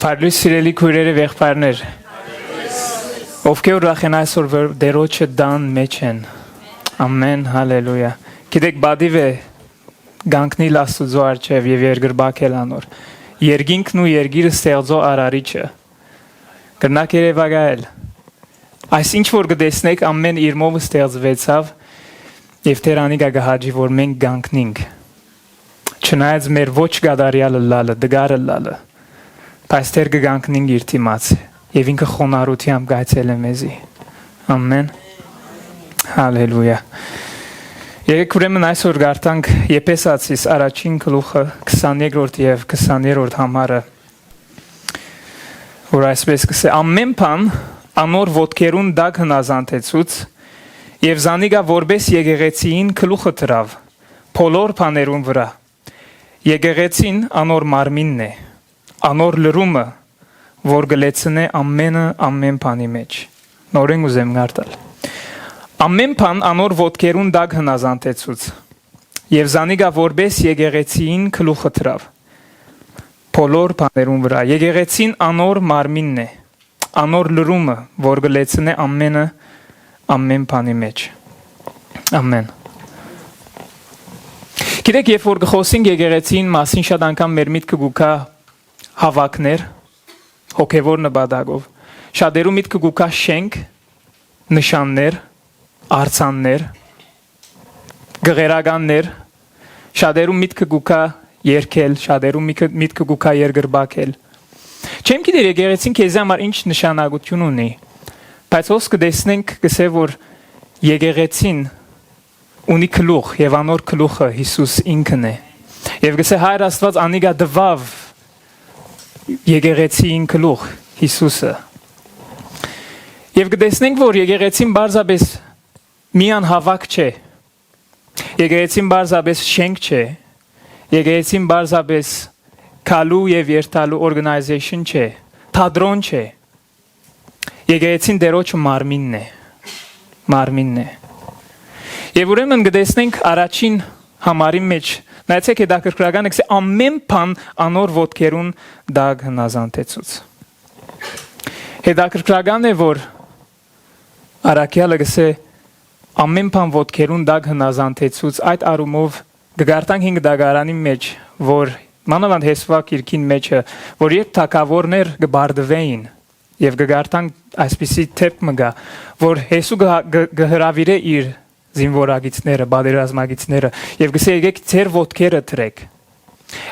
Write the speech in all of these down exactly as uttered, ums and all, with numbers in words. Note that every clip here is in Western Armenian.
Բարի սիրելի քոյրեր եւ եղբայրներ, ովքեր ուրախ են այսօր, որ Տերոջը տան մեջ են։ Ամեն, հալելույա։ Գիտեք, պատիվ է կանգնիլ Աստուծոյ առջեւ եւ երկրպագել անոր։ Երկինքն ու երկիրը ստեղծող արարիչը կրնակ երեւակայել։ Այս ինչ որ կտեսնեք, ամեն իրմով ստեղծուեցաւ եւ Տեր անիկա կը հաճի, որ մենք կանգնենք։ Չնայած մեր ոչ կատարեալ ըլլալը, տկար ըլլալը, բայց Տեր կը կանգնենք իր դիմաց եւ ինքը խոնարհութեամբ կայցելէ մեզի։ Ամեն։ Հալելույա։ Եկեք ուրեմն այսօր կարդանք Եփեսացիս առաջին գլուխը, քսաներկրորդ եւ քսաներորդ համարը, որ այսպես կսէ. «Ամեն բան անոր ոտքերուն տակ հնազանդեցուց եւ զանիկա որպէս եկեղեցիին գլուխը դրաւ բոլոր բաներուն վրայ։ Եկեղեցին անոր մարմինն է, անոր լրումը, որ կը լեցնէ ամենը ամեն բանի մեջ»։ Նորէն ուզեմ կարդալ. «Ամեն բան անոր ոտքերուն տակ հնազանդեցուց եւ զանիկա որպէս եկեղեցիին գլուխը դրաւ բոլոր բաներուն վրայ։ Եկեղեցին անոր մարմինն է, անոր լրումը, որ կը լեցնէ ամենը ամեն բանի մեջ»։ Ամեն։ Գիտեք, երբ որ կը խոսենք եկեղեցին մասին, շատ անգամ մեր միտքը կու գայ հաւաքներ, հոգեւոր նպատակով։ Շատերու միտքը կու գայ շենք, նշաններ, արձաններ, գղերականներ, շատերու միտքը կու գայ երգել, շատերու միտքը, միտքը կու գայ երկրպագել։ Չեմ գիտեր եկեղեցին քեզի համար ինչ նշանակութիւն ունի, բայց հոս կը տեսնենք, կսէ որ եկեղեցին ունի գլուխ եւ անոր գլուխը Յիսուս ինքն է։ Եւ կսէ Հայր Աստուած անիկա տուաւ եկեղեցիին գլուխ Յիսուսը։ Եւ կտեսնենք, որ եկեղեցին պարզապէս միան հաւաք չէ։ Եկեղեցին պարզապէս շենք չէ։ Եկեղեցին պարզապէս գալու եւ երթալու organization չէ, թատրոն չէ։ Եկեղեցին Տերոջը մարմինն է։ Մարմինն է։ Եւ ուրեմն կտեսնենք առաջին համարին մեջ, նայեցեք, հետաքրքրական է, կսէ. «Ամեն բան անոր ոտքերուն տակ հնազանդեցուց»։ Հետաքրքրական է, որ առաքեալը կսէ. «Ամեն բան ոտքերուն տակ հնազանդեցուց»։ Այդ առումով կը կարդանք հինգ դագարանին մեջ, որ մանաւանդ Հեսուա գիրքին մեջը, որ երբ թագաւորներ կը բարդուէին, եւ կը կարդանք այսպիսի դեպք մը կայ, որ Հեսու կը հա-, կը, կը հրաւիրէ իր զինուորագիծները, պատերազմագիծները, եւ կսէ. «Եկեք, ձեր ոտքերը դրեք»։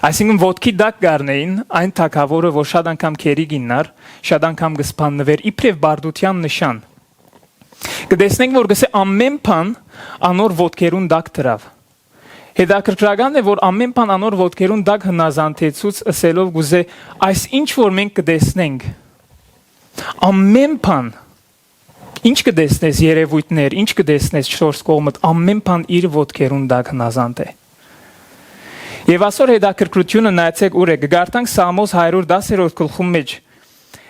Այսինքն, ոտքի տակ կ'առնէին այն թագաւորը, որ շատ անգամ գերի կ'իյնար, շատ անգամ կը սպաննուէր, իբրեւ պարտութեան նշան։ Կտեսնենք, որ կսէ. «Ամեն բան անոր ոտքերուն տակ դրաւ»։ Հետաքրքրական է, որ «ամեն բան անոր ոտքերուն տակ հնազանդեցուց» ըսելով կ'ուզէ. այս ինչ որ մենք կտեսնենք, ամեն բան, ինչ կտեսնես, երեւոյթներ, ինչ կտեսնես չորս կողմդ, ամեն բան իր ոտքերուն տակ հնազանդ է։ Եւ այսօր հետաքրքրութիւնը նայեցեք ուր է, կը կարդանք Սաղմոս հարիւր դասերորդ գլխուն մեջ,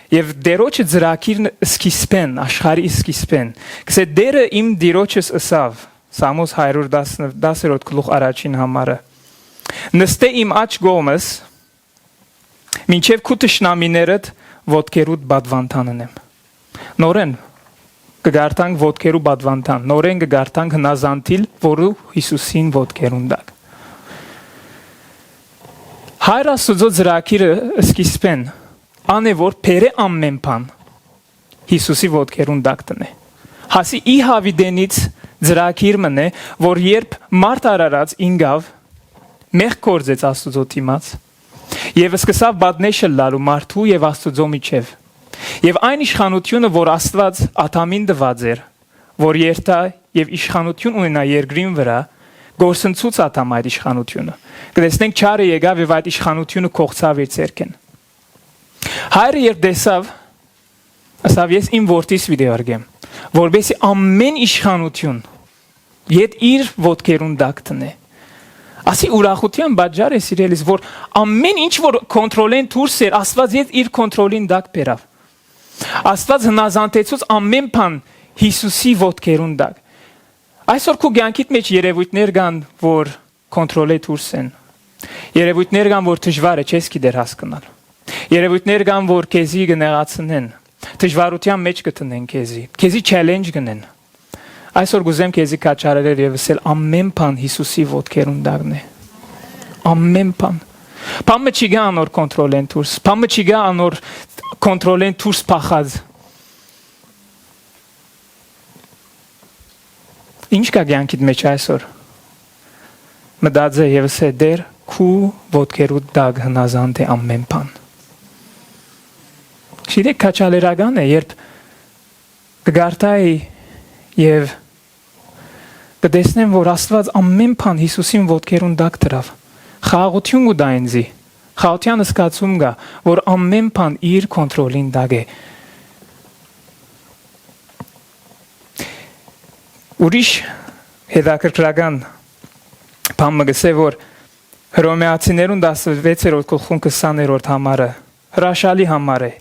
եւ Տերոջը ծրագիրն սկիզբեն, աշխարհի սկիզբեն, կսէ. «Տերը իմ Տիրոջս ըսաւ», Սաղմոս հարիւր դաս, դասերորդ գլուխ առաջին համարը. «Նստէ իմ աջ կողմս, մինչեւ քու թշնամիներդ ոտքերուդ պատուանդան ընեմ»։ Նորէն կը կարդանք ոտքերու պատուանդան, նորէն կը կարդանք հնազանդիլ, որու Յիսուսին ոտքերուն տակ։ Հայր Աստուծոյ ծրագիրը սկիզբեն ան է, որ բերէ ամեն բան Յիսուսի ոտքերուն տակ տնէ։ Հասի ի Յաւիտենից ծրագիր մըն է, որ երբ մարդ արարած ինկաւ, մեղք գործեց Աստուծոյ դիմաց, եւ սկսաւ պատնեշ ըլլալու մարդու եւ Աստուծոյ միջեւ։ Եւ այն իշխանութիւնը, որ Աստուած Ադամին տուած էր, որ երթայ եւ իշխանութիւն ունենայ երկրին վրայ, կորսնցուց Ադամ այդ իշխանութիւնը։ Կտեսնենք, չարը եկաւ եւ այդ իշխանութիւնը կորցաւ իր ձեռքէն։ Հայրը երբ տեսաւ, ըսաւ. «Ես իմ որդիս պիտի յարգեմ, որպեսզի ամեն իշխանութիւն յետ իր ոտքերուն տակ տնէ»։ Ասի ուրախութեան պատճառ է, սիրելիս, որ ամեն ինչ, որ կոնտրոլեն դուրս էր, Աստուած յետ իր կոնտրոլին տակ բերաւ։ Աստուած հնազանդեցուց ամեն բան Յիսուսի ոտքերուն տակ։ Այսօր քու կեանքիդ մեջ երեւոյթներ կան, որ կոնտրոլէ դուրս են։ Երեւոյթներ կան, որ դժուար է, չես գիտեր հասկնալ։ Երեւոյթներ կան, որ քեզի կը նեղացնեն, դժուարութեան մէջ կը դնեն քեզի, քեզի challenge կ'ընեն։ Այսօր կ'ուզեմ քեզի քաջալերել եւ ըսել, ամէն բան Յիսուսի ոտքերուն տակն է։ Ամէն բան։ Բան մը չի գայ անոր կոնտրոլեն դուրս, բան մը չի գայ անոր կոնտրոլեն դուրս փախած։ Ի՞նչ կայ կեանքիդ մէջ այսօր։ Մտածէ եւ ըսէ, Տէր, քու ոտքերուդ տակ հնազանդ է ամէն բան։ Գիտէք, քաջալերական է, երբ կը կարդայի եւ կը տեսնեմ, որ Աստուած ամէն բան Յիսուսին ոտքերուն տակ դրաւ։ Խաղաղութիւն կու տայ ինծի, խաղաղութեան զգացում կայ, որ ամէն բան իր կոնտրոլին տակ է։ Ուրիշ հետաքրքրական բան մը կ'ըսէ, որ Հռոմէացիներուն տասնվեցերորդ գլխուն քսաներորդ համարը հրաշալի համար է։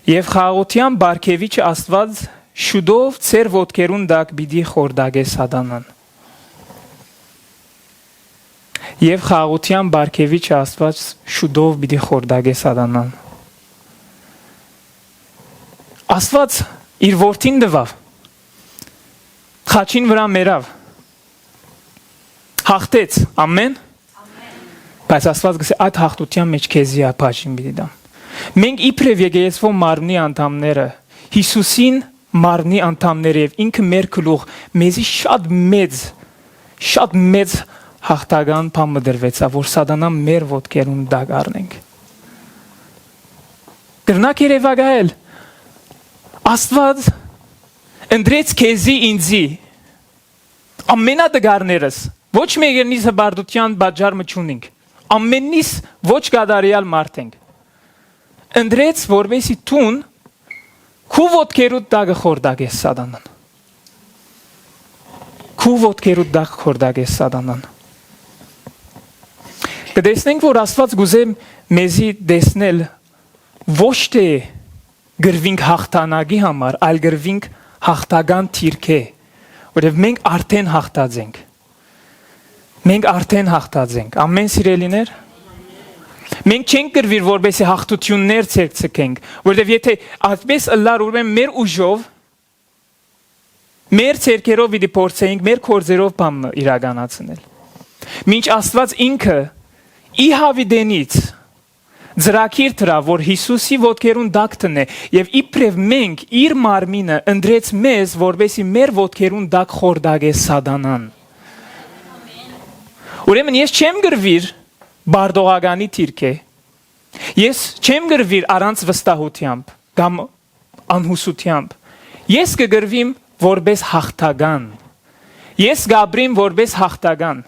«Եւ խաղաղութեան պարգեւիչը Աստուած շուտով ձեր ոտքերուն տակ պիտի խորտակէ Սատանան»։ «Եւ խաղաղութեան պարգեւիչը Աստուած շուտով պիտի խորտակէ Սատանան»։ Աստուած իր որդին տուաւ, խաչին վրայ մեռաւ, յաղթեց, ամէն։ Բայց Աստուած կ'ըսէ, այդ յաղթութեան մէջ քեզի ա բաժին պիտի տամ։ Մենք իբրեւ եկեղեցւոյ մարմնի անդամները, Յիսուսին մարմնի անդամները եւ ինքը մեր գլուխ, մեզի շատ մեծ, շատ մեծ յաղթական բան մը տրուեցաւ, որ Սատանան մեր ոտքերուն տակ առնենք։ Կրնա՞ք երեւակայել։ Աստուած ընտրեց քեզի, ինձի, ամենատկարներս, ոչ մեկերնիս հպարտութեան պատճառ մը չունինք, ամեննիս ոչ կատարեալ մարդ ենք, ընտրեց, որպեսի դուն քու ոտքերուդ տակը խորտակես Սատանան։ Քու ոտքերուդ տակ խորտակես Սատանան։ Կը տեսնենք, որ Աստուած կ'ուզէ մեզի տեսնել ոչ թէ կռուինք յաղթանակի համար, այլ կռուինք յաղթական դիրքէ, որովհետեւ մենք արդէն յաղթած ենք։ Մենք արդէն յաղթած ենք։ Ամէն, սիրելիներ։ Մենք չենք կռուիր, որպեսզի յաղթութիւններ ձեռք ձգենք, որովհետեւ եթէ այդպես ըլլար, ուրեմն մեր ուժով, մեր ձեռքերով պիտի փորձեինք մեր գործերով բան մը իրականացնել։ Մինչ Աստուած ինքը ի յաւիտենից ծրագիր դրաւ, որ Յիսուսի ոտքերուն տակ դնէ, եւ իբրեւ մենք, իր մարմինը, ընտրեց մեզ, որպեսզի մեր ոտքերուն տակ խորտակէ Սատանան։ Ուրեմն ես չեմ կռուիր բարդողականի դիրքէ, ես չեմ կռուիր առանց վստահութեամբ կամ անհուսութեամբ։ Ես կը կռուիմ որպէս յաղթական։ Ես կ'ապրիմ որպէս յաղթական։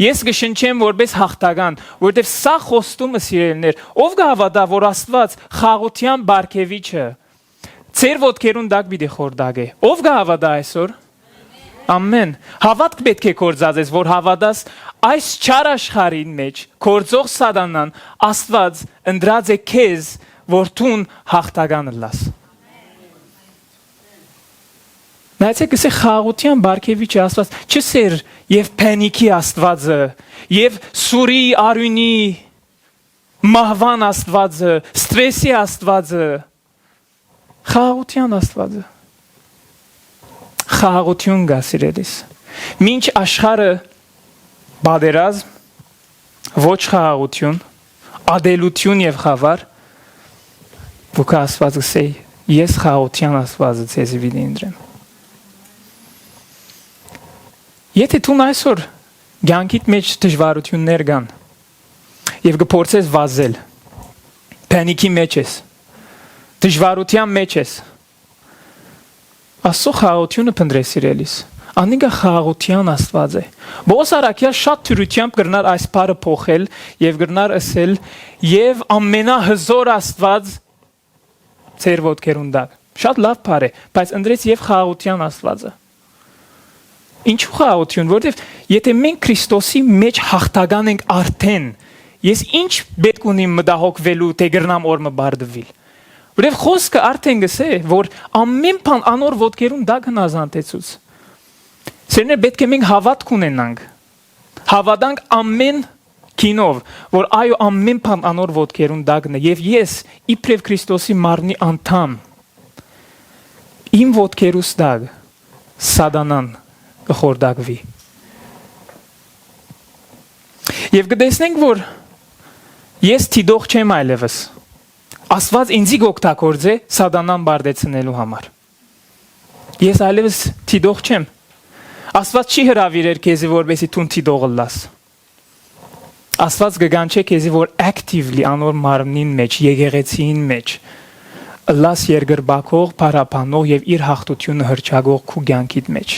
Ես կը շնչեմ որպէս յաղթական, որովհետեւ սա խոստումը, սիրելիներ, ով կը հաւատայ, որ Աստուած խաղաղութեան պարգեւիչը ձեր ոտքերուն տակ պիտի խորտակէ։ Ով կը հաւատայ այսօր։ Ամէն։ Հաւատք պէտք է գործածես, որ հաւատաս այս չար աշխարհին մէջ գործող Սատանան Աստուած ընտրած է քեզ, որ դուն յաղթական ըլլաս։ Նայեցէք, կ'ըսէ խաղաղութեան պարգեւիչը Աստուած, չ'ըսէր եւ փանիքի Աստուածը, եւ սուրի, արիւնի, մահուան Աստուածը, սթրեսի Աստուածը, խաղաղութեան Աստուածը։ Խաղաղութիւն կայ, սիրելիս։ Մինչ աշխարհը պատերազմ, ոչ խաղաղութիւն, ատելութիւն եւ խաւար, Լուկա Աստուած կ'ըսէ, ես խաղաղութեան Աստուածը ձեզի պիտի ընտրեմ։ Եթէ դուն այսօր կեանքիդ մէջ դժուարութիւններ կան եւ կը փորձես վազել, փանիքի մէջ ես, դժուարութեան մէջ ես, Աստծո խաղաղութիւնը փնտռէ, սիրելիս։ Անիկա խաղաղութեան Աստուած է։ Պողոս առաքյալ շատ դրությամբ կրնար այս բառը փոխել եւ կրնար ըսել, «Եւ ամենահզոր Աստուած ձեր ոտքերուն տակ»։ Շատ լաւ բառ է, բայց ընտրեց «եւ խաղաղութեան Աստուածը»։ Ինչու խաղաղութիւն, որովհետեւ եթէ մենք Քրիստոսի մէջ յաղթական ենք արդէն, ես ի՞նչ պէտք ունիմ մտահոգուելու, թէ կրնամ օր մը պարտուիլ։ Որովհետեւ խօսքը արդէն կ'ըսէ, որ ամէն բան անոր ոտքերուն տակ հնազանդեցուց։ Սիրելիներ, պէտք է մենք հաւատք ունենանք, հաւատանք ամէն կինով, որ այո, ամեն բան անոր ոտքերուն տակն է, եւ ես, իբրեւ Քրիստոսի մարմնի անդամ, իմ ոտքերուս տակ Սատանան կը խորտակուի։ Եւ կը տեսնենք, որ ես դիտող չեմ այլեւս։ Աստուած ինծի կ'օգտագործէ Սատանան պարտեցնելու համար։ Ես այլեւս դիտող չեմ։ Աստուած չի հրաւիրեր քեզի, որպեսզի դուն դիտող ըլլաս։ Աստուած կը կանչէ քեզի, որ actively անոր մարմնին մէջ, եկեղեցիին մէջ, ըլլաս երկրպագող, փառաբանող եւ իր յաղթութիւնը հռչակող քու կեանքիդ մէջ։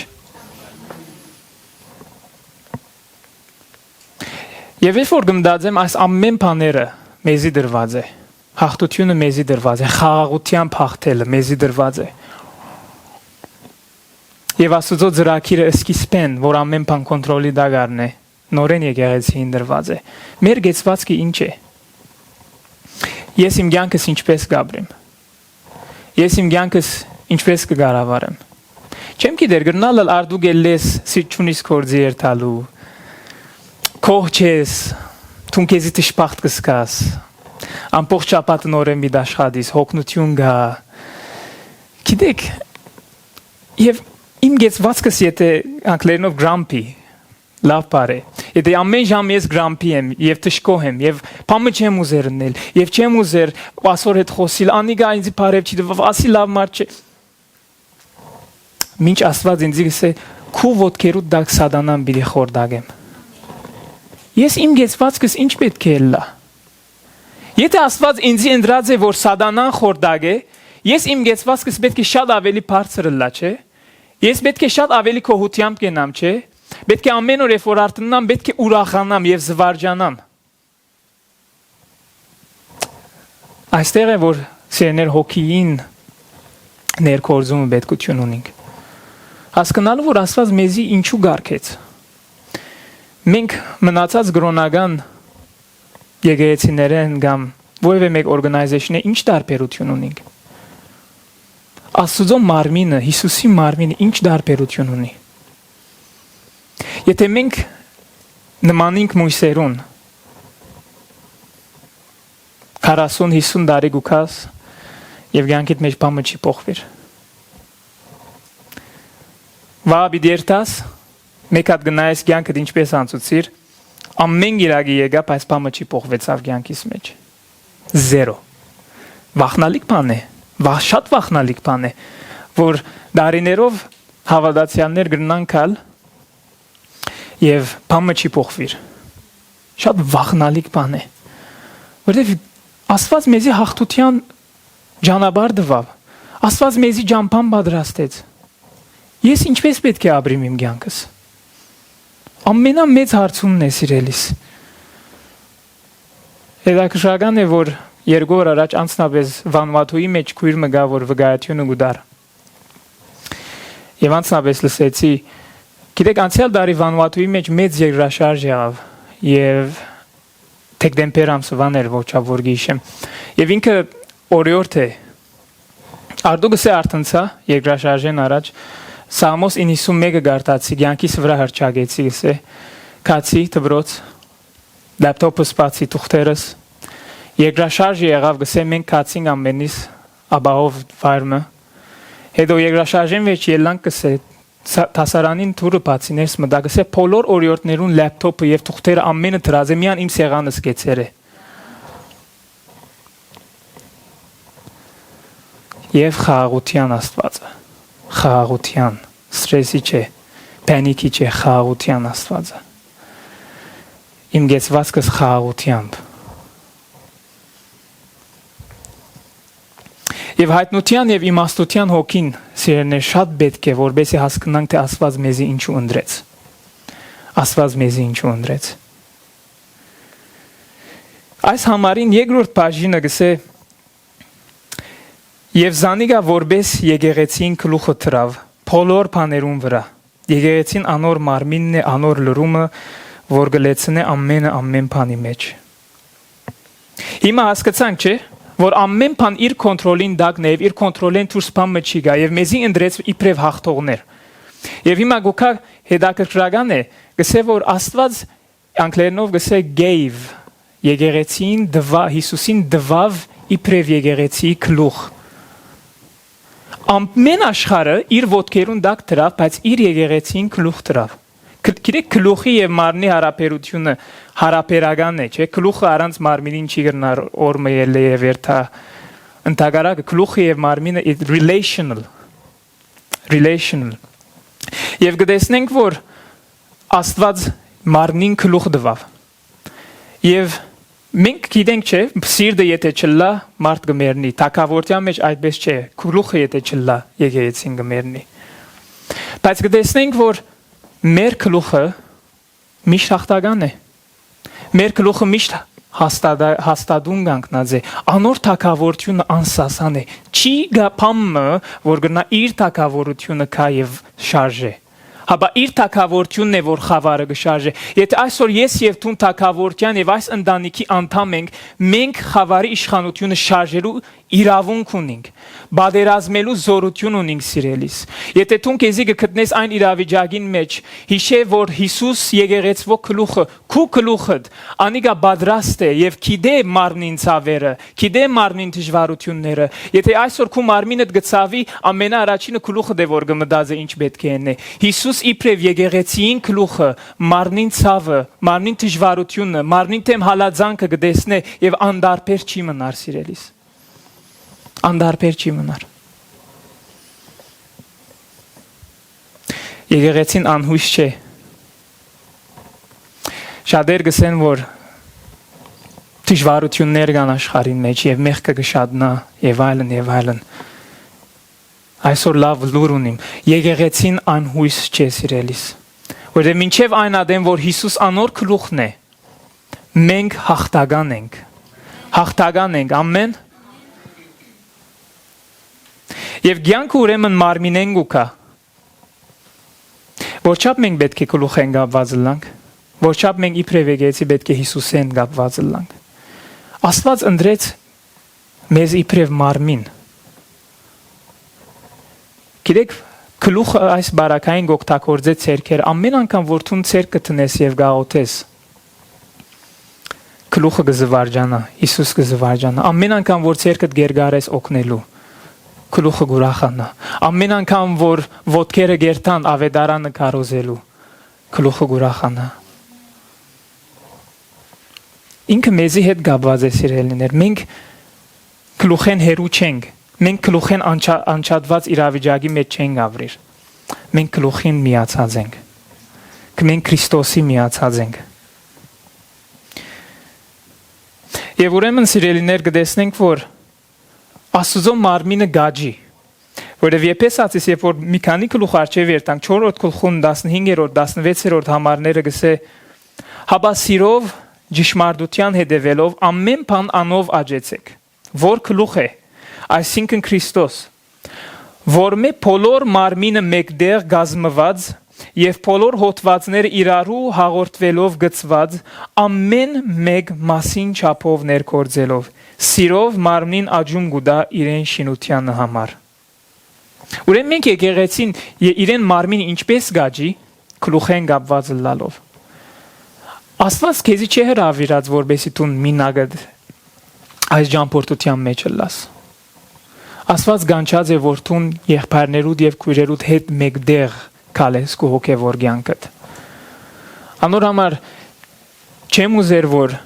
Եւ երբ որ կը մտածեմ, այս ամեն բաները մեզի տրուած է, յաղթութիւնը մեզի տրուած է, խաղաղութեամբ յաղթելը մեզի տրուած է։ Եւ Աստուծոյ ծրագիրը սկիզբէն, որ ամեն բան կոնտրոլի տակ առնէ, նորէն եկեղեցիին տրուած է։ Մեր կեցուածքը ինչ է։ Ես իմ կեանքս ինչպէս կ'ապրեմ։ Ես իմ կեանքս ինչպէս կը կառավարեմ։ Չեմ գիտեր, կրնալ ալ արդու կ'ելլես, սիտ չունիս գործի երթալու, գոհ չես, դուն քեզի դժբախտ կը զգաս, ամբողջ շաբաթը նորէն պիտի աշխատիս, հոգնութիւն կայ։ Գիտեք, եւ իմ կեցուածքս, եթե անգլերենով grumpy, լաւ բառ է, եթե ամեն ժամ ես grumpy եմ եւ դժգոհ եմ եւ բան մը չեմ ուզեր ընել եւ չեմ ուզեր ասոր հետ խօսիլ, անիկա ինձի բարեւ չի տուաւ, ասի լաւ մարդ չէ, մինչ Աստուած ինձի կ'ըսէ, քու ոտքերուդ տակ Սատանան պիտի խորտակեմ։ Ես իմ կեցուածքս ինչ պէտք է ըլլայ։ Եթէ Աստուած ինձի ընտրած է, որ Սատանան խորտակէ, ես իմ կեցուածքս պէտք է շատ աւելի բարձր ըլլայ, չէ՞։ Ես պէտք է շատ աւելի գոհութեամբ կենամ, չէ՞։ Պէտք է ամեն օր, երբ որ արթննամ, պէտք է ուրախանամ եւ զվարճանամ։ Այստեղ է, որ, սիրելիներ, հոգիին ներգործումը պէտքութիւն ունինք։ Հասկնալու, որ Աստուած մեզի ինչու կարգեց։ Մենք մնացած կրօնական եկեղեցիներէն կամ որեւէ մէկ organization-ը ինչ տարբերութիւն ունինք։ Աստուծոյ մարմինը, Յիսուսի մարմինը ինչ տարբերութիւն ունի։ Եթէ մենք նմանինք Մոյսերուն, քառասուն, հիսուն տարի կու գաս եւ կեանքիդ մէջ բան մը չի փոխուիր։ Վաղը պիտի երթաս, մէկ հատ կը նայես կեանքդ ինչպէս անցուցիր, ամէն կիրակի եկայ, բայց բան մը չի փոխուեցաւ կեանքիս մէջ։ Զերո։ Վախնալիք բան է, վա-, շատ վախնալիք բան է, որ տարիներով հաւատացեալներ կրնան գալ եւ բան մը չի փոխուիր։ Շատ վախնալիք բան է, որովհետեւ Աստուած մեզի յաղթութեան ճանապարհ տուաւ, Աստուած մեզի ճամբան պատրաստեց։ Ես ինչպէս պէտք է ապրիմ իմ կեանքս։ Ամենամեծ հարցումն է, սիրելիս։ Հետաքրքրական է, որ երկու օր առաջ անձնապէս Վանուատուի մէջ քոյր մը կայ, որ վկայութիւնը կու տար։ Եւ անձնապէս լսեցի, գիտեք, անցեալ տարի Վանուատուի մէջ մեծ երկրաշարժ եղաւ եւ դեկտեմբեր ամսուան էր, որ չափ որ կ'յիշեմ։ Եւ ինքը օրիորդ է։ Արդու կ'ըսէ, արթնցայ երկրաշարժէն առաջ, Սաղմոս իննսունմէկը կարդացի, կեանքիս վրայ հռչակեցի, կ'ըսէ, գացի դպրոց, լապտոպս բացի, թուղթերս, երկրաշարժը եղաւ, կ'ըսէ, մենք գացինք ամենից ապահով վայր մը, հետո երկրաշարժէն վեր ելանք, կ'ըսէ, սա-, դասարանին դուռը բացի, ներս մտայ, կ'ըսէ, բոլոր օրիորդներուն լապտոպը եւ թուղթերը ամէնը դրած է, միայն իմ սեղանս կեցեր է։ Եւ խաղաղութեան Աստուածը, խաղաղութեան, սթրեսի չէ, պանիքի չէ, խաղաղութեան Աստուածը։ Իմ կեցուածքս խաղաղութեամբ։ Եւ յայտնութեան եւ իմաստութեան հոգին, սիրելիներ, շատ պէտք է, որպեսզի հասկնանք, թէ Աստուած մեզի ինչու ընտրեց։ Աստուած մեզի ինչու ընտրեց։ Այս համարին երկրորդ բաժինը կ'ըսէ. «Եւ զանիկա որպէս եկեղեցին գլուխը դրաւ բոլոր բաներուն վրայ։ Եկեղեցին անոր մարմինն է, անոր լրումը, որ կը լեցնէ ամենը ամեն բանի մէջ»։ Հիմա հասկացանք, չէ՞, որ ամեն բան իր կոնտրոլին տակն է եւ իր կոնտրոլէն դուրս բան մը չի գայ եւ մեզի ընտրեց իբրեւ յաղթողներ։ Եւ հիմա գուքա հետաքրքրական է, կ'ըսէ, որ Աստուած անգլերէնով կ'ըսէ gave, եկեղեցին տուա-, Յիսուսին տուաւ իբրեւ եկեղեցիի գլուխ։ Ամէն աշխարհը իր ոտքերուն տակ դրաւ, բայց իր եկեղեցին գլուխ դրաւ։ Գ-, գիտեք, գլուխի եւ մարմնի յարաբերությունը յարաբերական է, չէ՞։ Գլուխը առանց մարմինին չի կրնար օր մը ելլե եւ երթայ։ Ընդհակառակը, գլուխը եւ մարմինը, it relational, relational։ Եւ կը տեսնենք, որ Աստուած մարմնին գլուխ տուաւ։ Եւ մենք գիտենք, չէ՞, սիրտը եթէ չլլայ, մարդ կը մեռնի։ Թագաւորութեան մէջ այդպէս չէ, գլուխը եթէ չլլայ, եկեղեցին կը մեռնի։ Բայց կը տեսնենք, որ մեր գլուխը միշտ յաղթական է։ Մեր գլուխը միշտ հաստատա-, հաստատուն կանգնած է։ Անոր թագաւորութիւնը անսասան է։ Չի գա բան մը, որ կրնայ իր թագաւորութիւնը գայ եւ շարժէ։ Հապա իր թագաւորութիւնն է, որ խաւարը կը շարժէ։ Եթէ այսօր ես եւ դուն թագաւորութեան եւ այս ընտանիքի անդամ ենք, մենք խաւարի իշխանութիւնը շարժելու իրաւունք ունինք, պատերազմելու զօրութիւն ունինք, սիրելիս։ Եթէ դուն քեզի կը գտնես այն իրավիճակին մէջ, յիշէ, որ Յիսուս, եկեղեցւոյ գլուխը, քու գլուխդ, անիկա պատրաստ է եւ գիտէ մարմնին ցաւերը, գիտէ մարմնին դժուարութիւնները։ Եթէ այսօր քու մարմինդ կը ցաւի, ամենաառաջինը գլուխդ է, որ կը մտածէ ինչ պէտք է ընէ։ Յիսուս իբրեւ եկեղեցիին գլուխը, մարմնին ցաւը, մարմնին դժուարութիւնը, մարմնին դէմ հալածանքը կը տեսնէ եւ անտարբեր չի մնար, սիրելիս։ Անտարբեր չի մնար։ Եկեղեցին անյոյս չէ։ Շատեր կ'ըսեն, որ դժուարութիւններ կան աշխարհին մէջ եւ մեղքը կը շատնայ եւ այլն, եւ այլն։ Այսօր լաւ լուր ունիմ։ Եկեղեցին անյոյս չէ, սիրելիս։ Որովհետեւ մինչեւ այն ատեն, որ Յիսուս անոր գլուխն է, մենք յաղթական ենք։ Յաղթական ենք, ամեն։ Եւ կեանքը ուրեմն մարմինէն կու գայ։ Որչափ մենք պէտք է գլուխէն կապուած ըլլանք, որչափ մենք իբրեւ եկեղեցի պէտք է Յիսուսէն կապուած ըլլանք։ Աստուած ընտրեց մեզ իբրեւ մարմին։ Գիտեք, գլուխը այս բարակային կ'օգտագործէ ձեռքեր, ամեն անգամ որ դուն ձեռք կը դնես եւ կ'աղօթես, գլուխը կը զվարճանայ, Յիսուս կը զվարճանայ։ Ամեն անգամ որ ձեռքդ կ'երկարես օգնելու, գլուխը կ'ուրախանայ։ Ամեն անգամ որ ոտքերը կ'երթան աւետարանը քարոզելու, գլուխը կ'ուրախանայ։ Ինքը մեզի հետ կապուած է, սիրելիներ։ Մենք գլուխէն հեռու չենք։ Մենք գլուխէն անջա-, անջատուած իրավիճակի մէջ չենք ապրիր։ Մենք գլուխին միացած ենք։ Ք-, մենք Քրիստոսի միացած ենք։ Եւ ուրեմն, սիրելիներ, կը տեսնենք, որ Աստուծոյ մարմինը կ'աճի, որովհետեւ Եփեսացիս, երբ որ մի քանի գլուխ առջեւ երթանք, չորրորդ գլխուն, տասնհինգերորդ, տասնվեցերորդ համարները կ'ըսէ. «Հապա սիրով, ճշմարտութեան հետեւելով, ամէն բան անով աճեցէք»։ Ո՞ր գլուխ է, այսինքն Քրիստոս, որմէ բոլոր մարմինը մէկտեղ կազմուած եւ բոլոր հոդուածները իրարու հաղորդուելով գծուած, ամէն մէկ մասին չափով ներգործելով, սիրով մարմնին աճում կու տայ իրեն շինութեանը համար։ Ուրեմն մենք եկեղեցին ե-, իրեն մարմին ինչպես կ'աճի, գլուխէն կապուած ըլլալով։ Աստված քեզի չէ հրավիրած, որպեսզի դուն մինակ ըդ այս ճամբորդութեան մէջ ըլլաս։ Աստված կանչած է, որ դուն եղբայրներուդ եւ քոյրերուդ հետ մէկտեղ քալես քու հոգեվոր կեանքդ։ Անոր համար չեմ ուզեր, որ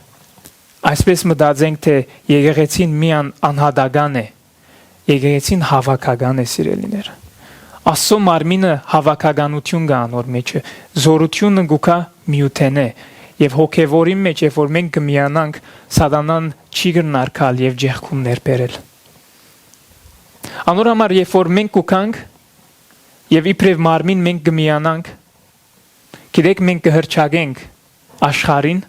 այսպես մտածենք, թէ եկեղեցին միան անհատական է, եկեղեցին հաւաքական է, սիրելիներ։ Աստծո մարմինը հաւաքականութիւն կայ անոր մէջը, զօրութիւնը կու գայ միութենէ, եւ հոգեվորին մէջ, երբ որ մենք կը միանանք, սատանան չի կրնար գալ եւ ճեղքումներ բերել։ Անոր համար, երբ որ մենք կու գանք եւ իբրեւ մարմին մենք կը միանանք, գիտեք, մենք կը հռչակենք աշխարհին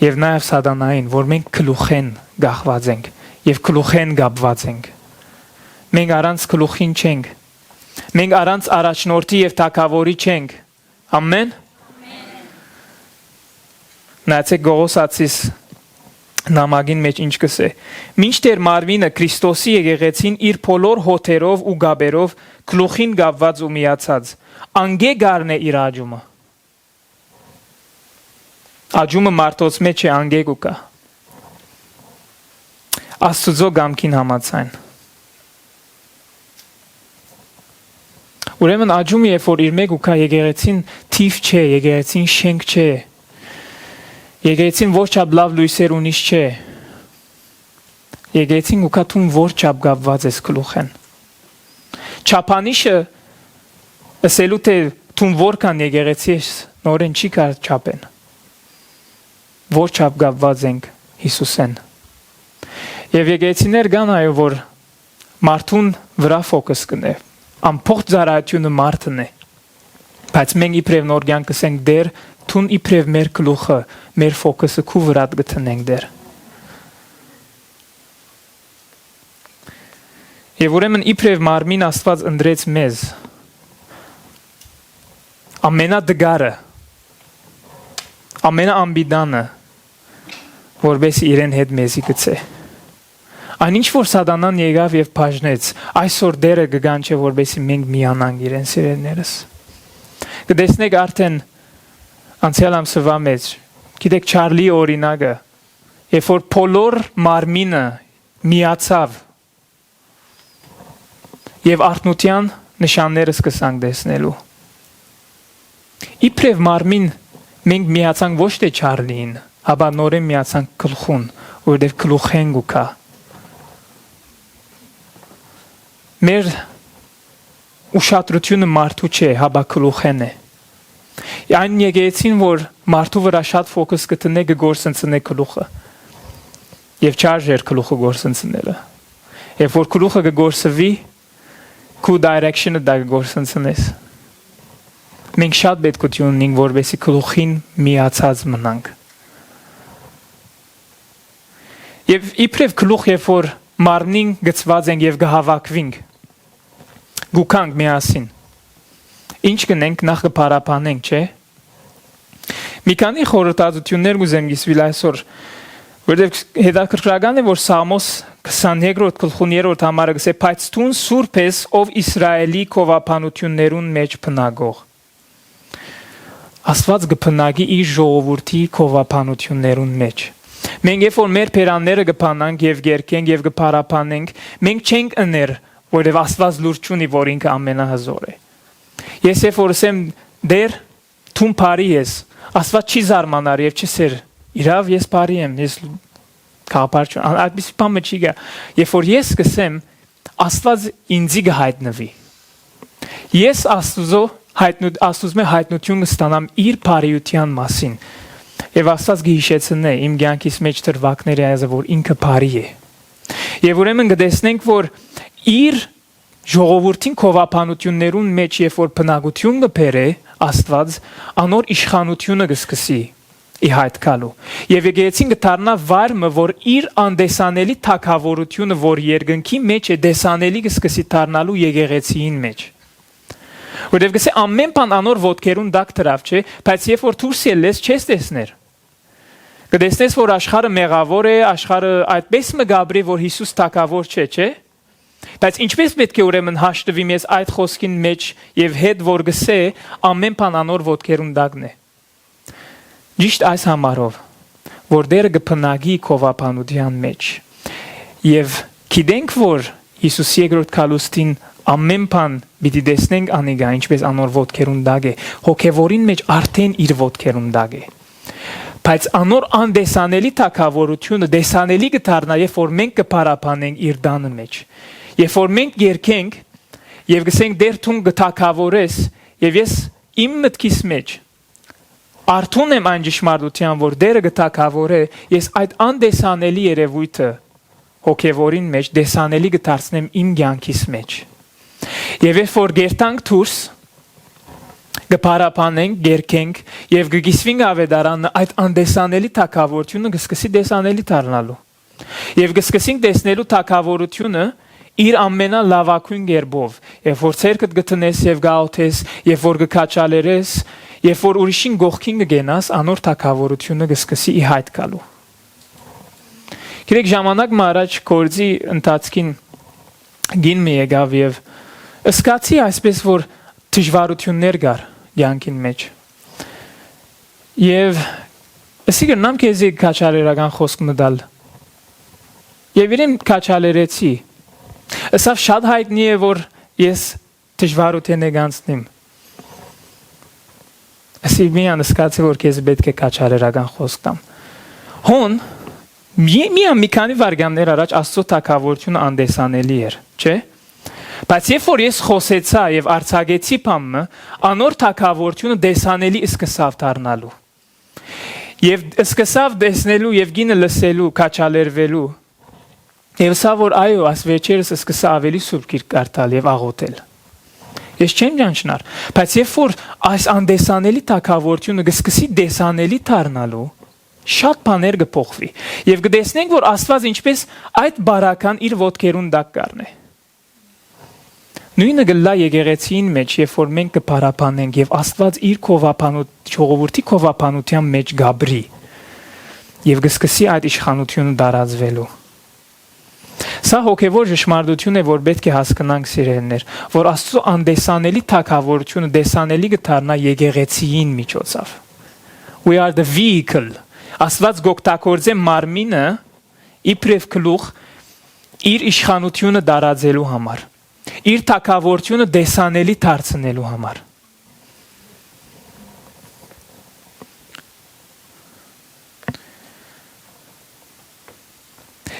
եւ նաեւ սատանային, որ մենք գլուխէն կախված ենք եւ գլուխէն կապված ենք։ Մենք առանց գլուխին չենք։ Մենք առանց առաջնորդի եւ թագաւորի չենք։ Ամեն։ Նայեցեք Կողոսացիս նամակին մէջ ինչ կ'ըսէ. «Մինչդեռ մարմինը, Քրիստոսի եկեղեցին, իր բոլոր հոդերով ու կապերով գլուխին կապված ու միացած, անկէ կ'առնէ իր աճումը»։ Աճումը մարդոց մէջ է, անկէ կու գայ։ Աստուծոյ կամքին համաձայն։ Ուրեմն աճումը, երբ որ իր մէջ կու գայ, եկեղեցին թիւ չէ, եկեղեցին շենք չէ, եկեղեցին որչափ լաւ լոյսեր ունի չէ, եկեղեցին կու գայ, դուն որչափ կապուած ես գլուխէն։ Չափանիշը ըսելու թէ դուն որքան եկեղեցի ես, նորէն չի կար չափեն, որչափ կապուած ենք Յիսուսէն։ Եւ եկեղեցիներ կան, այո, որ մարդուն վրայ ֆոկուս կ'ընէ։ Ամբողջ ծառայութիւնը մարդն է։ Բայց մենք իբրեւ նոր կեանք կ'ըսենք, Տէր, դուն իբրեւ մեր գլուխը, մեր ֆոկուսը քու վրադ կը դնենք, Տէր։ Եւ ուրեմն իբրեւ մարմին Աստուած ընտրեց մեզ, ամենատկարը, ամենաանպիտանը, որպէս իրեն հետ մեզի գցէ։ Այն ինչ որ Սատանան եկաւ եւ բաժնեց, այսօր Տէրը կը կանչէ, որպեսզի մենք միանանք իրեն, սիրելիներս։ Կը տեսնէք արդեն անցեալ ամսուայ մէջ, գիտէք, Չարլի օրինակը, երբ որ բոլոր մարմինը միացաւ եւ արթնութեան նշանները սկսանք տեսնելու։ Իբրեւ մարմին մենք միացանք ոչ թէ Չարլիին, հապա նորէն միացանք գլխուն, որովհետեւ գլուխէն կու գայ։ Մեր ուշադրութիւնը մարդու չէ, հապա գլուխէն է։ Այն եկեղեցին, որ մարդու վրայ շատ ֆոկուս կը դնէ, կը կորսնցնէ գլուխը։ Եւ չարժեր գլուխը կորսնցնելը։ Երբ որ գլուխը կը կորսուի, քու direction-ը դա կը կորսնցնես։ Մենք շատ պետքութիւն ունենք, որպեսզի գլուխին միացած մնանք։ Եւ իբրեւ գլուխ, երբ որ մարմնին գցուած ենք եւ կը հաւաքուինք, կու գանք միասին, ինչ կ'ընենք, նախ կը փառաբանենք, չէ՞։ Մի քանի խորհրդածություններ կ'ուզեմ կիսուիլ այսօր, որովհետեւ հետաքրքրական է, որ Սաղմոս քսանեքրորդ գլխուն երրորդ համարը կ'ըսէ. «Բայց դուն սուրբ ես, ով Իսրայէլի գովաբանութիւններուն մէջ բնակող»։ Աստուած կը բնակի իր ժողովուրդի գովաբանութիւններուն մէջ։ Մենք երբ որ մեր բերանները կը բանանք եւ կ'երգենք եւ կը փառաբանենք, մենք չենք ըներ, որովհետեւ Աստուած լուր չունի, որ ինքը ամենահզոր է։ Ես երբ որ ըսեմ, «Տէր, դուն բարի ես», Աստուած չի զարմանար եւ չի սեր, «Իրաւ, ես բարի եմ, ես գաղափար չունեմ», ա-, այդպիսի բան մը չի գայ։ Երբ որ ես կ'ըսեմ, Աստուած ինծի կը յայտնուի։ Ես Աստուծոյ յայտնու-, Աստուծմէ յայտնութիւն կը ստանամ իր բարիութեան մասին։ Եւ Աստուած կը յիշեցնէ իմ կեանքիս մէջ դրուագները, որ ինքը բարի է։ Եւ ուրեմն կը տեսնենք, որ իր ժողովուրդին գովաբանութիւններուն մէջ, երբ որ բնակութիւն կը բերէ Աստուած, անոր իշխանութիւնը կը սկսի ի յայտ գալու։ Եւ եկեղեցին կը դառնայ վայր մը, որ իր անտեսանելի թագաւորութիւնը, որ երկնքի մէջ է, տեսանելի կը սկսի դառնալու եկեղեցիին մէջ։ Որովհետեւ կ'ըսէ, ամէն բան անոր ոտքերուն տակ դրաւ, չէ՞, բայց երբ որ դուրս ելլես, չես տեսներ։ Կը տեսնես, որ աշխարհը մեղաւոր է, աշխարհը այդպես մը կ'ապրի, որ Յիսուս թագաւոր չէ, չէ՞։ Բայց ինչպե՞ս պէտք է ուրեմն հաշտուիմ ես այդ խօսքին մէջ եւ հետ որ կ'ըսէ, ամէն բան անոր ոտքերուն տակն է։ Ճիշդ այս համարով, որ Տէրը կը բնակի գովաբանութեան մէջ, եւ գիտենք, որ Յիսուս երկրորդ գալուստին ամէն բան պիտի տեսնենք անիկա, ինչպէս անոր ոտքերուն տակ է, հոգեվորին մէջ արդեն իր ոտքերուն տակ է։ Բայց անոր անտեսանելի թագաւորութիւնը տեսանելի կը դառնայ, երբ որ մենք կը փառաբանենք իր տանը մէջ, երբ որ մենք երգենք եւ կ'ըսենք, «Տէր, դուն կը թագաւորես», եւ ես իմ մտքիս մէջ արթուն եմ այն ճշմարտութեան, որ Տէրը կը թագաւորէ, ես այդ անտեսանելի երեւոյթը հոգեվորին մէջ տեսանելի կը դարձնեմ իմ կեանքիս մէջ։ Եւ երբ որ կ'երթանք դուրս, կը փառաբանենք, կ'երգենք եւ կը կիսուինք աւետարանը, այդ անտեսանելի թագաւորութիւնը կը սկսի տեսանելի դառնալու։ Եւ կը սկսենք տեսնելու թագաւորութիւնը իր ամենալաւագոյն կերպով, երբ որ ձեռքդ կը դնես եւ կ'աղօթես, երբ որ կը քաջալերես, երբ որ ուրիշին կողքին կը կենաս, անոր թագաւորութիւնը կը սկսի ի յայտ գալու։ Գիտեք, ժամանակ մը առաջ գործի ընթացքին կին մը եկաւ եւ զգացի այսպես, որ դժուարութիւններ կար կեանքին մէջ։ Եւ Ըսի, կրնամ քեզի քաջալերական խօսք մը տալ։ Եւ իրեն քաջալերեցի։ Ըսաւ, շատ յայտնի է, որ ես դժուարութենէ կ'անցնիմ։ Ըսի, միան սկացի, որ քեզի պէտք է քաջալերական խօսք տամ։ Հոն, մի, միան մի քանի վայրկեաններ առաջ Աստուծոյ թագաւորութիւնը անտեսանելի էր, չէ՞։ Բայց երբ որ ես խօսեցայ եւ արձակեցի բան մը, անոր թագաւորութիւնը տեսանելի սկսաւ դառնալու։ Եւ սկսաւ տեսնելու եւ գինը լսելու, քաջալերուելու։ Եւ ըսաւ, որ այո, աս վերջերս սկսա ավելի Սուրբ Գիրք կարդալ եւ աղօթել։ Ես չեմ ճանչնար, բայց երբ որ այս անտեսանելի թագաւորութիւնը կը սկսի տեսանելի դառնալու, շատ բաներ կը փոխուի։ Եւ կը տեսնենք, որ Աստուած ինչպէս այդ բարական իր ոտքերուն տակ կ'առնէ։ Նոյնը կ'ըլլայ եկեղեցիին մէջ, երբ որ մենք կը փառաբանենք եւ Աստուած իր գովաբանութ-, ժողովուրդի գովաբանութեան մէջ կ'ապրի եւ կը սկսի այդ իշխանութիւնը տարածուելու։ Սա հոգեւոր ճշմարտութիւն է, որ պէտք է հասկնանք, սիրելիներ, որ Աստուծոյ անտեսանելի թագաւորութիւնը տեսանելի կը դառնայ եկեղեցիին միջոցով։ We are the vehicle. Աստուած կ'օգտագործէ մարմինը իբրեւ գլուխ իր իշխանութիւնը տարածելու համար, իր թագաւորութիւնը տեսանելի դարձնելու համար։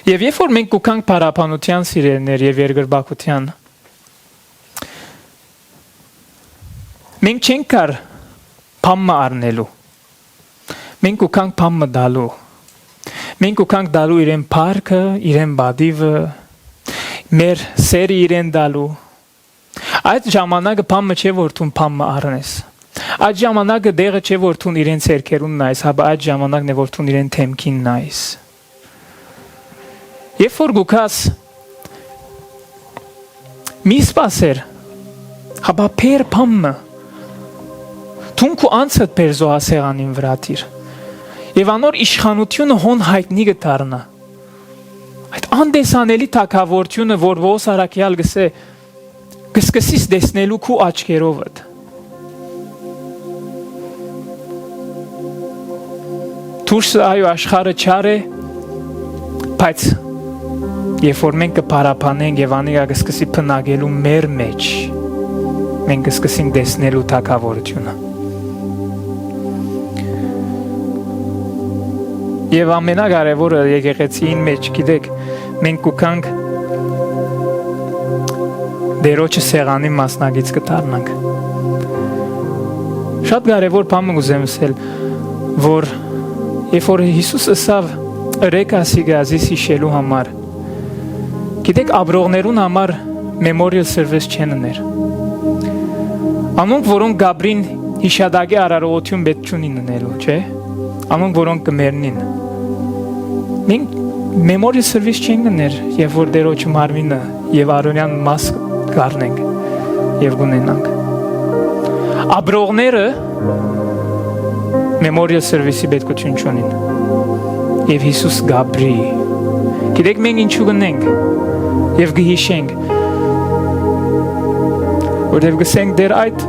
Եւ երբ որ մենք կու գանք փառաբանութեան, սիրելիներ, եւ երկրպագութեան, մենք չենք կար բան մը առնելու։ Մենք կու գանք բան մը տալու։ Մենք կու գանք տալու իրեն փառքը, իրեն պատիվը, մեր սերը իրեն տալու։ Այդ ժամանակը բան մը չէ, որ դուն բան մը առնես։ Այդ ժամանակը տեղը չէ, որ դուն իրեն ձեռքերուն նայես, հապա այդ ժամանակն է, որ դուն իրեն դէմքին նայես։ Երբ որ կու գաս, մի սպասեր, հապա բեր բան մը, դուն քու անցդ բեր զոհասեղանին վրայ դիր, եւ անոր իշխանութիւնը հոն յայտնի կը դառնայ։ Այդ անտեսանելի թագաւորութիւնը, որ Պողոս առաքեալ կ'ըսէ, կը սկսես տեսնելու քու աչքերովդ։ Դուրսը, այո, աշխարհը չար է, բայց երբ որ մենք կը փառաբանենք եւ անիկա կը սկսի բնակելու մեր մեջ, մենք կը սկսենք տեսնելու թագաւորութիւնը։ Եւ ամենակարեւորը, եկեղեցիին մէջ, գիտեք, մենք կու գանք Տէրոջը սեղանին մասնակից կը դառնանք։ Շատ կարեւոր բան մը կ'ուզեմ ըսել, որ երբ որ Յիսուս ըսաւ, «Ըրէք ասիկա զիս յիշելու համար», գիտեք, ապրողներուն համար memorial service չեն ըներ։ Անոնք, որոնք կ'ապրին, յիշատակի արարողութիւն պէտք չունին ընելու, չէ՞։ Անոնք, որոնք կը մեռնին։ Մենք memorial service չենք ըներ, երբ որ Տէրոջը մարմինը եւ արօնեան մաս կ'առնենք եւ կ'ունենանք։ Ապրողները memorial service-ի պէտքութիւն չունին։ Եւ Յիսուս կ'ապրի։ Գիտեք, մենք ինչու կ'ընենք եւ կը յիշենք, որտեւ կ'ըսենք, «Տէր, այդ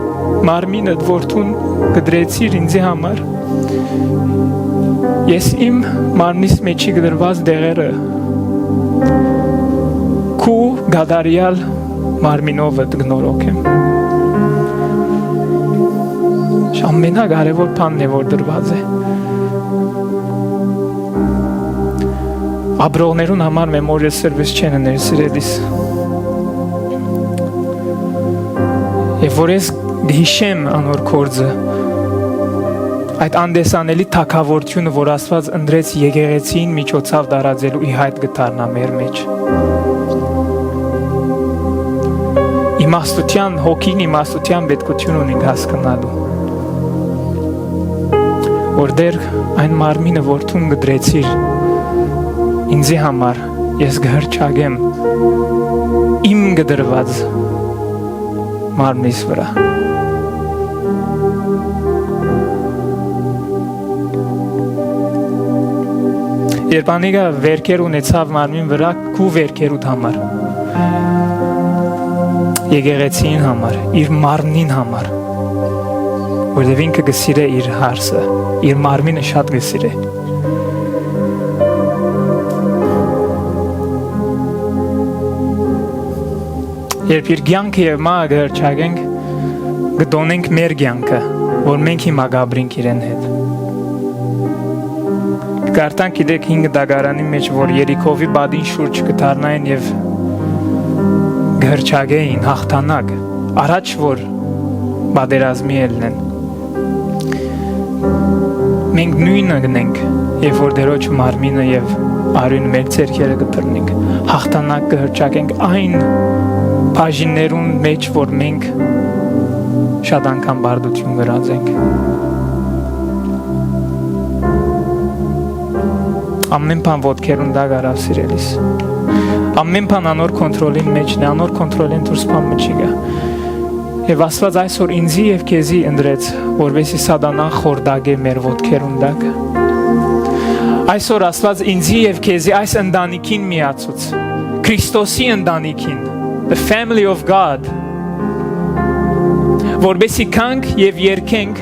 մարմինդ, որ դուն կտրեցիր ինձի համար, ես իմ մարմնիս մէջի կտրուած դեղերը քու կատարեալ մարմինովդ կնորոգեմ»։ Ամենակարեւոր բանն է, որ տրուած է։ Ապրողներուն համար memorial service չեն ըներ, սիրելիս։ Եւ որ ես կը յիշեմ անոր գործը, այդ անտեսանելի թագաւորութիւնը, որ Աստուած ընտրեց եկեղեցիին միջոցաւ տարածելու, ի հայտ կը դառնայ մեր մեջ։ Իմաստութեան, հոգին իմաստութեան պէտքութիւն ունինք հասկնալու, որ Տէր, այն մարմինը, որ դուն կտրեցիր ինձի համար, ես կը հռչակեմ իմ կտրուած մարմնիս վրայ։ Երբ անիկա վերքեր ունեցաւ մարմին վրայ, քու վերքերուդ համար, եկեղեցին համար, իր մարմնին համար, որովհետեւ ինքը կը սիրէ իր հարսը, իր մարմինը շատ կը սիրէ։ Երբ իր կեանքը եւ մահը կը հռչակենք, կը տօնենք մեր կեանքը, որ մենք հիմա կ'ապրենք իրեն հետ։ Կարդանք, գիտէք, հինգ տակարանի մէջ, որ Երիքովի պատին շուրջ կը դառնային եւ կը հռչակէին հաղթանակ, առաջ որ պատերազմի ելնեն։ Մենք նոյնը կ'ընենք, երբ որ Տէրոջը մարմինը եւ արիւնը մեր ձեռքերը կը բռնենք, հաղթանակ կը հռչակենք այն բաժիններուն մէջ, որ մենք շատ անգամ պարտութիւն կրած ենք։ Ամէն բան ոտքերուն տակ առաւ, սիրելիս։ Ամէն բան անոր կոնտրոլին մէջն է, անոր կոնտրոլին դուրս բան մը չի գայ։ Եւ Աստուած այսօր ինծի եւ քեզի ընտրեց, որպեսզի Սատանան խորտակէ մեր ոտքերուն տակ։ Այսօր Աստուած ինծի եւ քեզի այս ընտանիքին միացուց, Քրիստոսի ընտանիքին, the family of God, որպեսզի գանք եւ երգենք,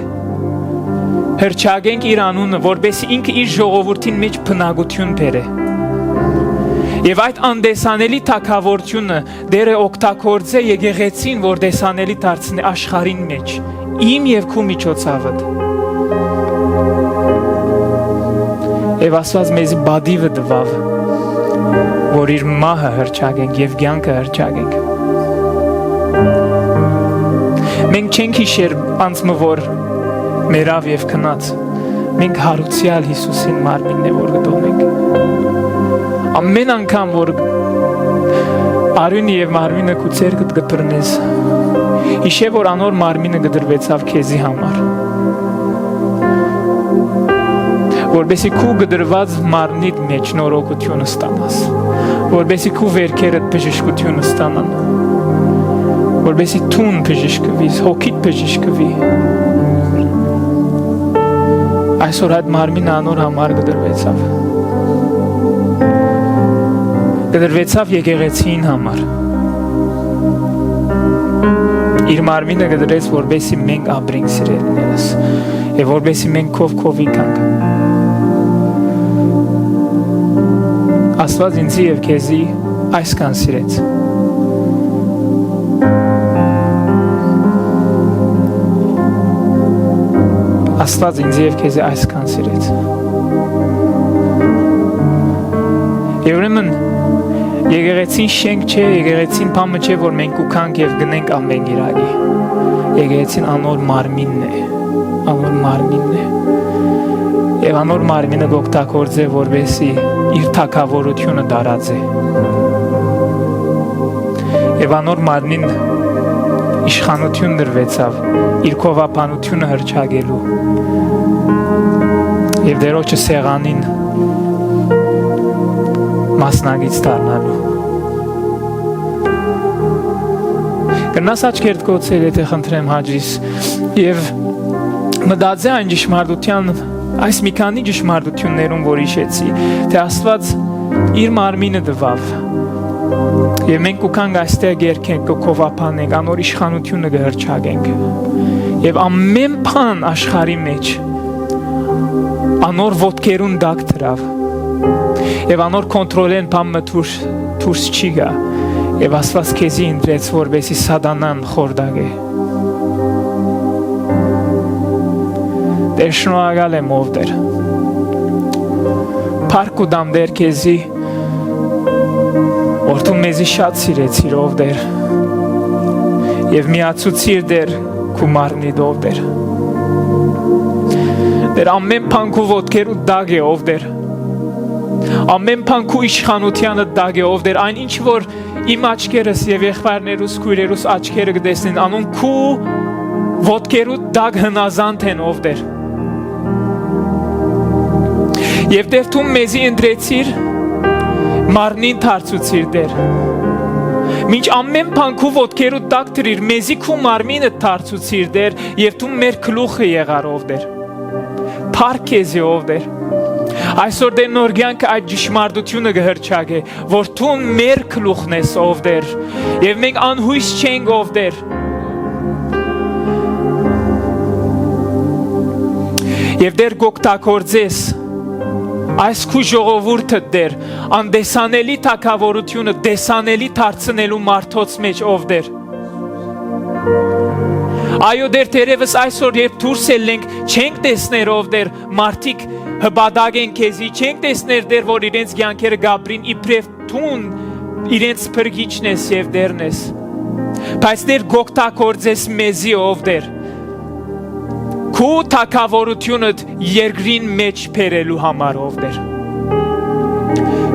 հռչակենք իր անունը, որպեսզի ինքը իր ժողովուրդին մէջ բնակութիւն բերէ։ Եւ այդ անտեսանելի թագաւորութիւնը Տէրը օգտագործէ եկեղեցին, որ տեսանելի դարձնէ աշխարհին մէջ, իմ եւ քու միջոցաւդ։ Եւ Աստուած մեզի պատիվը տուաւ, որ իր մահը հռչակենք եւ կեանքը հռչակենք։ Մենք չենք յիշեր անձ մը, որ մեռաւ եւ գնաց։ Մենք յարուցեալ Յիսուսին մարմինն է, որ կը տոնենք։ Ամէն անգամ, որ արիւնը եւ մարմինը քու ձեռքդ կը բռնես, յիշէ, որ անոր մարմինը կը տրուեցաւ քեզի համար, որպեսզի քու կտրուած մարմնիդ մէջ նորոգութիւն ստանաս, որպեսզի քու վերքերդ բժշկութիւն ստանան, որպեսզի դուն բժշկուիս, հոգիդ բժշկուի։ Այսօր այդ մարմինը անոր համար կտրուեցաւ։ Կտրուեցաւ եկեղեցին համար։ Իր մարմինը կտրեց, որպեսզի մենք ապրենք, սիրելիներս, եւ որպեսզի մենք քով քովի գանք։ Աստուած ինձի եւ քեզի այսքան սիրեց։ Աստուած ինձի եւ քեզի այսքան սիրեց։ Եվ ուրեմն, եկեղեցին շենք չէ, եկեղեցին բան մը չէ, որ մենք կու գանք եւ գնենք ամեն կիրակի։ Եկեղեցին անոր մարմինն է, անոր մարմինն է։ Եւ անոր մարմինը կօգտագործէ, որպեսզի իր թագաւորութիւնը տարածէ։ Եւ անոր մարմնին իշխանութիւն տրուեցաւ իր գովաբանութիւնը հռչակելու եւ Տէրոջը սեղանին մասնակից դառնալու։ Կրնաս աչքերդ կոչել, եթե խնդրեմ, Հաճիս, եւ մտածէ այն ճշմարտութեան, այս մի քանի ճշմարտութիւններուն, որ յիշեցի, թէ Աստուած իր մարմինը տուաւ, եւ մենք կու գանք այստեղ, կերգենք, կը գովաբանենք, անոր իշխանութիւնը կը հռչակենք, եւ ամէն բան աշխարհի մէջ անոր ոտքերուն տակ դրաւ, եւ անոր կոնտրոլեն բան մը դուրս, դուրս չի գայ, եւ Աստուած քեզի ընտրեց, որպեսզի Սատանան խորտակէ։ Տէր, շնորհակալ եմ, ով Տէր։ Փառք կու տամ, Տէր, քեզի, որ դու մեզի շատ սիրեցիր, ով Տէր, եւ միացուցիր, Տէր, քու մարմնիդ, ով Տէր։ Տէր, ամէն բան քու ոտքերու տակ է, ով Տէր։ Ամէն բան քու իշխանութեանը տակ է, ով Տէր, այն ինչ որ իմ աչքերս եւ եղբայրներուս, քոյրերուս աչքերը կը տեսնեն, անոնք քու ոտքերու տակ հնազանդ են, ով Տէր։ Եւ Տէր, դու մեզի ընտրեցիր, մարմնին դարձուցիր, Տէր։ Մինչ ամէն բան քու ոտքերու տակ դրիր, մեզի քու մարմինը դարձուցիր, Տէր, եւ դու մեր գլուխը եղար, ով Տէր։ Փառք քեզի, ով Տէր։ Այսօր Տէր նոր կեանքը այդ ճշմարտությունը կը հռչակէ, որ դուն մեր գլուխն ես, ով Տէր, եւ մենք անհոյս չենք, ով Տէր։ Եւ Տէր, կ'օգտագործես այս քու ժողովուրդը, Տէր, անտեսանելի թագաւորությունը տեսանելի դարձնելու մարդոց մէջ, ով Տէր։ Այո, Տէր, թերեւս այսօր, երբ դուրս ելլենք, չենք տեսներ, ով Տէր, մարդիկ հպատակ են քեզի, չենք տեսներ, Տէր, որ իրենց կեանքերը կապրին իբրեւ դուն իրենց փրկիչն ես եւ Տէրն ես, բայց Տէր, կ'օգտագործես մեզի, ով Տէր, քու թագաւորութիւնդ երկրին մէջ բերելու համար, ով Տէր։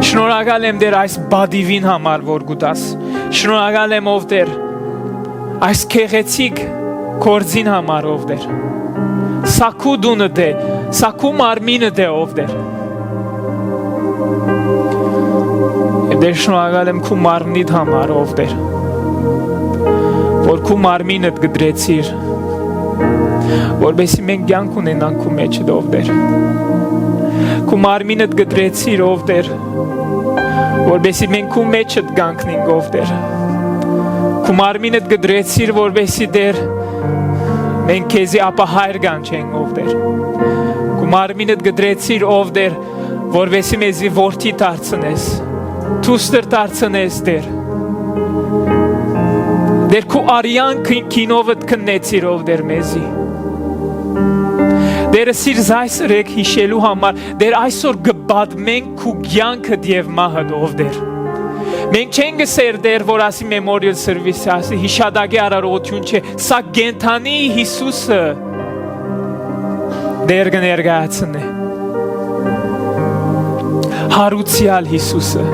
Շնորհակալ եմ, Տէր, այս պատիւին համար, որ կու տաս։ Շնորհակալ եմ, ով Տէր, այս գեղեցիկ գործին համար, ով Տէր։ Սա քու տունդ է, սա քու մարմինդ է, ով Տէր։ Եւ Տէր, շնորհակալ եմ քու մարմնիդ համար, ով Տէր, որ քու մարմինդ կտրեցիր, որպեսզի մենք կեանք ունենանք քու մէջդ, ով Տէր։ Քու մարմինդ կտրեցիր, ով Տէր, որպեսզի մենք քու մէջդ կանգնենք, ով Տէր։ Քու մարմինդ կտրեցիր, որպեսզի, Տէր, մենք քեզի ապահայր կանչենք, ով Տէր։ Քու մարմինդ կտրեցիր, ով Տէր, որպեսզի մեզի որդի դարձնես, դուստր դարձնես, Տէր։ Տէր, քու արեան քի-, գինովդ քննեցիր, ով Տէր, մեզի։ Տէր, սիրտ այս երեկ յիշելու համար, Տէր, այսօր կը պատմենք քու կեանքդ եւ մահդ, ով Տէր։ Մենք չենք ըսեր, Տէր, որ ասի Memorial Service, ասի յիշատակի արարողութիւն չէ, սա կենդանի Յիսուսը Տէր կը ներկայացնէ։ Յարուցեալ Յիսուսը։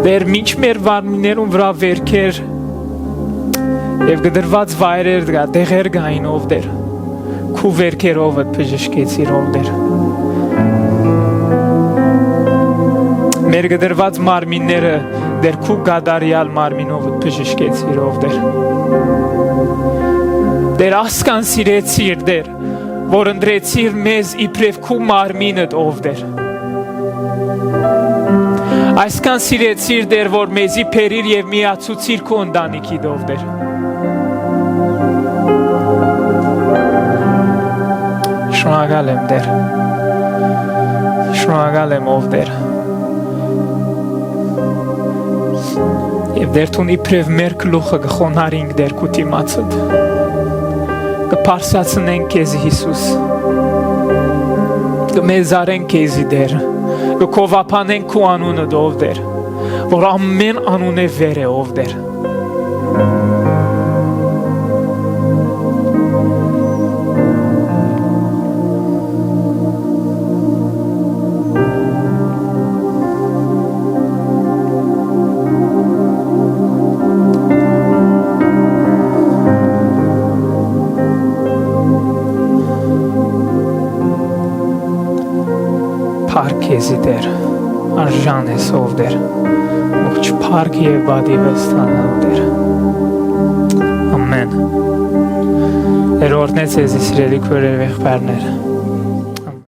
Տէր, մինչ մեր մարմիններուն վրայ վերքեր եւ կտրուած վայրեր կա, տեղեր կային, ով Տէր, քու վերքերովդ բժշկեցիր, ով Տէր։ Մեր կտրուած մարմինները, Տէր, քու կատարեալ մարմինովդ բժշկեցիր, ով Տէր։ Տէր, ասկան սիրեցիր, Տէր, որ ընտրեցիր մեզ իբրեւ քու մարմինդ, ով Տէր։ Այսքան սիրեցիր, Տէր, որ մեզի բերիր եւ միացուցիր քու ընտանիքիդ, ով Տէր։ Շնորհակալ եմ, Տէր։ Շնորհակալ եմ, ով Տէր։ Եւ Տէր, դուն իբրեւ մեր գլուխը կը խոնարհինք, Տէր, քու դիմացդ։ Կը բարձրացնենք քեզի, Յիսուս։ Կը մեծարենք քեզի, Տէր։ Կը գովաբանենք քու անունդ, ով Տէր, որ ամէն անունէ վեր է, ով Տէր։ Փառք քեզի, Տէր, արժան ես, ով Տէր, ողջ փառք եւ պատիվը ստանալ, Տէր։ Ամեն։ Տէր օրհնեց ձեզի, սիրելի քոյրեր, եղբայրներ։